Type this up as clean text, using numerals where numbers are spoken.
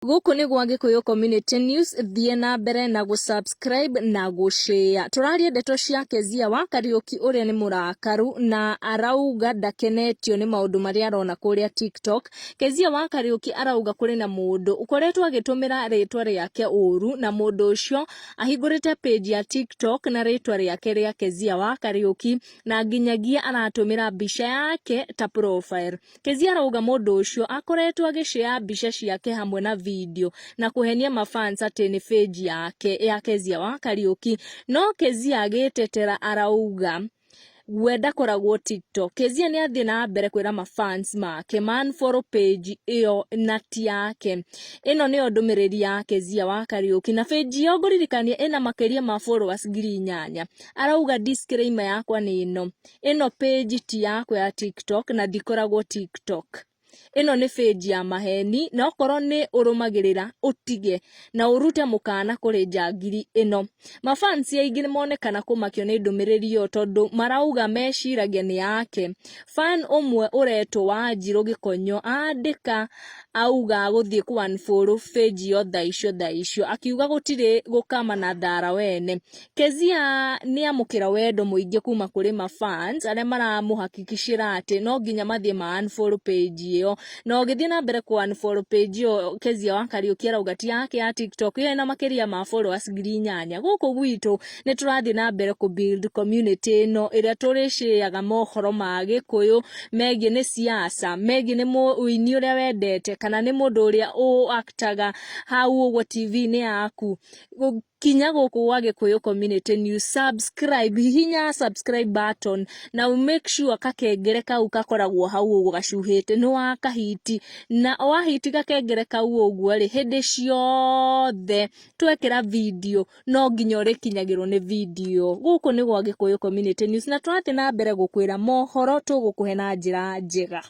Gũkũ nĩ gwa Gĩkũyũ Community News, thiĩ na mbere na gũ subscribe na gũ share. Tũraria ndeto cia Kezia wa Kariũki ũrĩa nĩ mũrakaru na arauga ndakenetio nĩ maũndũ marĩa arona kũrĩa TikTok. Kezia wa Kariũki arauga kũrĩ na mũndũ ũkoretwo agĩtũmĩra rĩtwa rĩake ũru na mũndũ ũcio ahingũrĩte page ya TikTok na rĩtwa rĩake rĩa Kezia wa Kariũki na nginyagia aratũmĩra mbica yake ta profile. Kezia arauga mũndũ ũcio akoretwo agĩshare mbica ciake hamwe na video na kũhenia mafans atĩ nĩ page yake ya Kezia wa Kariũki. No Kezia agĩtetera arauga we ndakoragwo TikTok. Kezia nĩ athiĩ na mbere kwĩra mafans make ma unfollow page ĩyo na ti yake. Ĩno nĩyo ndũmĩrĩri ya Kezia wa Kariũki na page ĩyo ngũririkania ĩna makĩria ma followers 8,000. Arauga disclaimer yakwa nĩ ĩno. Ĩno page ti yakwa ya TikTok na ndikoragwo TikTok. Ĩno nĩ page ya maheni na okorwo nĩ ũrũmagĩrĩra ũtige na ũrute mũkana kũrĩ njangiri ĩno. Mafans aingĩ nĩ monekana kũmakio nĩ ndũmĩrĩri ĩyo tondũ marauga meciragia nĩ yake. Fan ũmwe ũretwo Wanjirũ Gĩkonyo andĩka auga agũthiĩ kũ unfollow page ĩyo thaa icio thaa icio akiuga gũtirĩ gũkama na thara wene. Kezia nĩamũkĩra wendo mũingĩ kuma kũrĩ ma fans arĩa maramũhakikicĩra atĩ no nginya mathiĩ ma unfollow page ĩyo na ũgĩthiĩ na mbere kũ unfollow page ĩyo Kezia wa Kariũki arauga ti yake ya TikTok ĩyo ĩna makĩria ma followers 8,000. Gũkũ gwitũ nĩ tũrathiĩ na mbere kũ build community ĩno ĩrĩa tũrĩcĩaga mohoro ma Gĩkũyũ megiĩ nĩ siasa, megiĩ nĩ mũini ũrĩa wendete kana nĩ mũndũ ũrĩa ũ actaga hau ũguo TV-inĩ yaku. Kinya gũkũ gwa Gĩkũyũ Community News, subscribe, hihinya subscribe button na make sure kakengere kau gakoragwo hau ũguo gacuhĩte nĩ wakahiti, na wahiti gakengere kau ũguo rĩ, hĩndĩ ciothe twekĩra video no nginya ũrĩkinyagĩrwo nĩ video. Gũkũ nĩ gwa Gĩkũyũ Community News na tũrathiĩ na mbere gũkwĩra mohoro tũgũkũhe na njĩra njega.